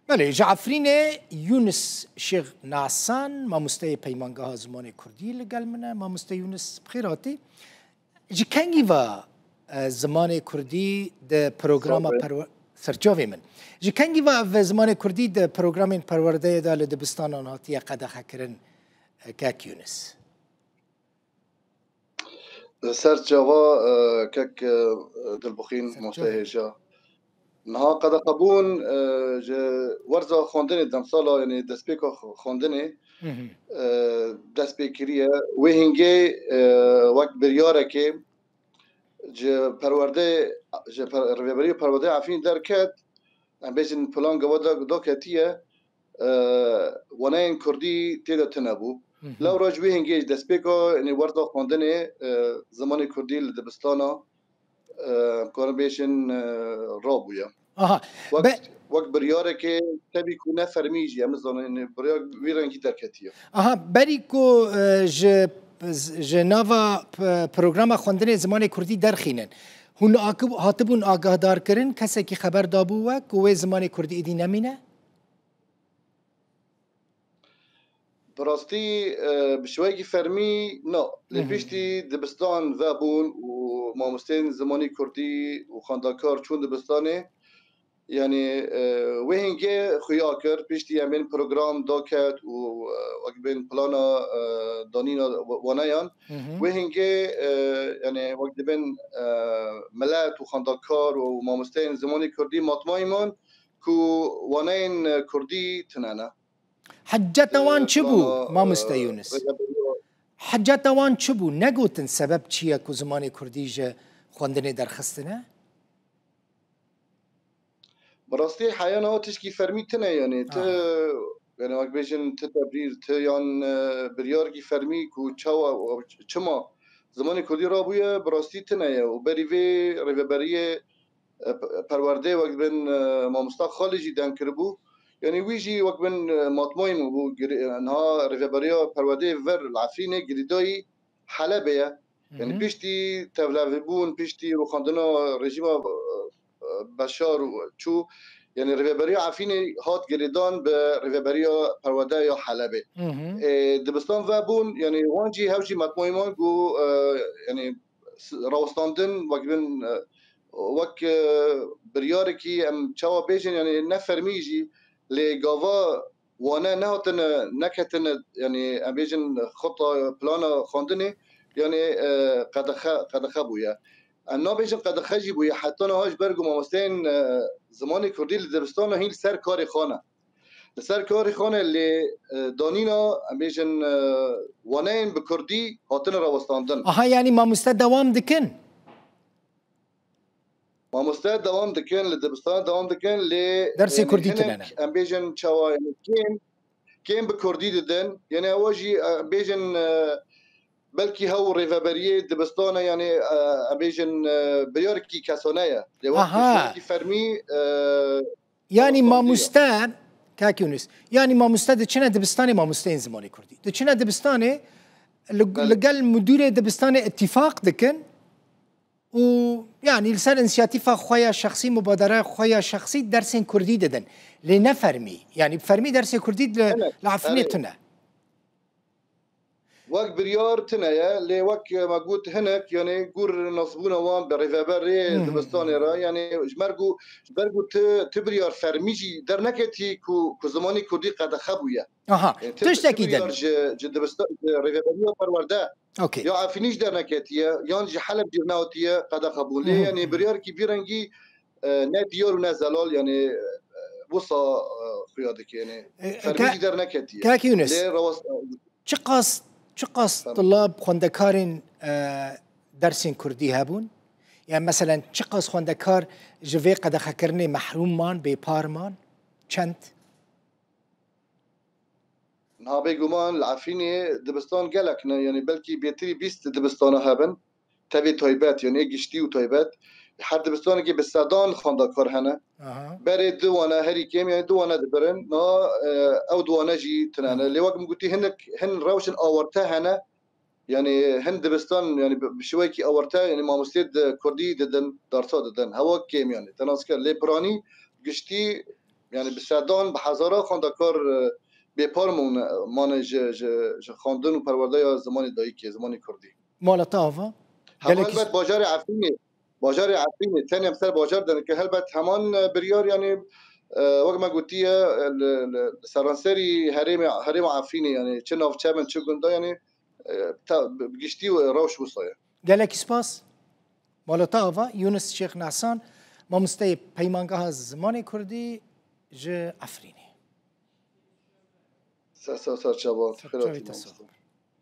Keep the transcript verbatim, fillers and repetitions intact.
Belê, ji Efrînê Yûnis Şêx Nasan, mamosteyê Peymangeha Zimanê Kurdî li gel min e. Mamoste Yûnis, bi xêr hatî. Ji kengî ve, e, zimanê Kurdî di programa Sağ ol. perwe-, serçavê min. Ji kengî ve ev zimanê Kurdî di programên perwerdeyê de li dibistanan hatiye qedexekirin, e, kek Yûnis? Ser çava, e, kek, e, Dilbixîn, Ser mamoste çava. hêja. Niha qedexebûn, e, ji werza xwendinê demsala, yanî destpêka xwe-, xwendinê, Hı hı. e, dest pê kiriye. Wê hingê, e, wek biryarekê ji perwerdeyê, ji per-, Rêveberiya Perwerdeyê Efrînê derket, em bêjin plan gava da, da ketiye, e, waneyên kurdî tê de tune bû. Hı hı. Lewra ji wê hingê ji destpêka, yanî werza xwendinê, e, zimanê kurdî li dibistana, e, em karin bêjin, e, rabûye. Aha. Wek, Be- wek biryarekê tevî ku ne fermî jî, em zanin, yanî biryar wî rengî derketiye. Aha, berî ku, e, ji, ji nava p-, programa xwendinê zimanê kurdî derxînin, hûn aki-, hatibûn agahdarkirin, kesekî xeber dabû we ku wê zimanê kurdî êdî nemîne? Bi rastî, e, bi şêwekî fermî na. Lê Hı hı. piştî dibistan vebûn û mamosteyên zimanî kurdî û xwendekar çûn dibistanê. Yanî, e, wê hingê xuya kir, piştî em bên program daket û, e, wek bên plana, e, danîna wa-, waneyan. Hı hı. Wê hingê, e, yanî wek dibên, e, milet û xwendekar û mamosteyên zimanî kurdî matmayî man ku waneyên, e, kurdî tune ne. Heceta wan Ee, çi bû, plana, mamoste ee, Yûnis? Rêveberiya Heceta wan çi bû? Negotin sebeb çi ye ku zimanê kurdî ji xwendinê derxistine? Bi rastî heya niha tişkî fermî tune, yanî ti, Ha. yanî wek bêjin ti tebrîr, ti yan, e, biryarekî fermî ku çawa, çima zimanê kurdî rabûye, bi rastî tune ye û berî vê rêveberiyê e, pe-, perwerdeyê wek bin, e, mamosta Xalî jî deng kiribû. Yanî wî jî wek bin, e, matmayî min bû, girê-, e, niha rêveberiya perwerdeyê ver li Efrînê girêdayî Helebê ye. Yanî Hı hı. piştî tevlevîbûn, piştî rûxandina rejîma, e, e, Beşar û çû, yanî rêveberiya Efrînê hat girêdan bi rêveberiya perwerde ya Helebê. Hı hı. E, dibistan vebûn, yanî wan jî hew jî matmayî man ku, e, yanî s-, rawestandin, wek bin, e, wek, e, biryarekî em çawa bêjin, yanî ne fermî jî, lê gava wane nehatine, neketine, yanî em bêjin xita plana xwendinê, yanî, e, qedexe, qedexe bûye. Em nabêjin qedexe jî bûye, heta niha ji ber ku mamosteyên, e, zimanê kurdî li dibistana hîn li ser karê xwe ne. Li ser karê xwe ne lê, e, danîna, em bêjin, e, waneyên bi kurdî hatine rawestandin. Aha, yanî mamoste dewam dikin? Mamoste dewam dikin, li dibistana dewam dikin, lê, Dersê yanî kurdî hinek, tine ne? em bêjin çawa, yanî kêm, kêm bi kurdî didin. Yanî ewa jî, e, bêjin, e, belkî hew rêveberiyê dibistana, yanî, e, em bêjin, e, biryarekî kesane ye. Lê wek Aha. şêwekî fermî, e, Yanî Rawestandî ye. mamoste, kak Yûnis, yanî mamoste diçine dibistanê mamosteyên zimanê kurdî. Diçine dibistanê li, Belê. li gel mudûrê dibistanê îtîfaq dikin û yanî li ser însiyatîfa xwe ya şexsî, mubadereya xwe ya şexsî dersên kurdî didin. Lê ne fermî. Yanî fermî dersê kurdî li, Belê. li Efrînê Belê. tune. Wek biryar tune ye, lê wek me got hinek, yanî gor nasbûna wan bi rêveberê Hı hı. dibistanê re, yanî ji ber ku, ji ber ku ti, ti biryar fermî jî derneketî ku, ku zimanê kurdî qedexe bûye. Aha, Yanî ti, ti tiştekî biryar din. ji, ji dibistan, ji rêveberiya perwerde Okey. ya Efrînî jî derneketiye, yan ji Heleb jî nehatiye qedexe bûn. Lê Hı hı. yanî biryarkî vî rengî, e, ne diyar û ne zelal, yanî, e, wisa, e, xuya dike, yanî E, fermî ka-, jî derneketiye. Kak Yûnis. Lê rawas-, Çiqas, çiqas Tamam. tulab xwendekarên, e, dersên kurdî hebûn? Yan meselen çiqas xwendekar ji vê qedexekirinê mehrûm man, bêpar man? Çend? Niha bêguman li Efrînê dibistan gelek ne, yanî belkî bêtirî bîst dibistana hebin. Tevî taybet, yanî giştî û taybet. Her dibistanekî bi sedan xwendekar hene. Aha. Berê du wane herî kêm, yanî du wane dibirin. Niha, e, ew du wane jî tune ne. Hı. Lê wek min gotî, hinek, hin rewşên awarte hene. Yanî hin dibistan, yanî bi, bi şêwekî awarte, yanî mamostê di kurdî didin, dersa didin. Hewa kêm, yanî te nas kir. Lê piranî giştî Yani bi sedan, bi hezara xwendekar, e, bêpar mane, mane ji, ji, ji xwendin û perwerdeya zimanê dayikê, zimanê kurdî. Mala te ava? Hema Gelek helbet bajarê Efrînê, bajarê Efrînê, tenê em ser bajar denike, helbet heman, e, biryar, yani, e, wek me gotiye, e, li, li, li seranserî herêmê, herêma Efrînê, yani çi navçe bin, çi gunda, yani, e, ta, bi giştî û rewş wisa ye. Gelek spas. Mala te ava, Yunus Şêx Nehsan, mamosteyê Peymangeha Zimanê Kurdî ji Efrînê. Ser, ser, ser çava. Ser çavê te sağ ol.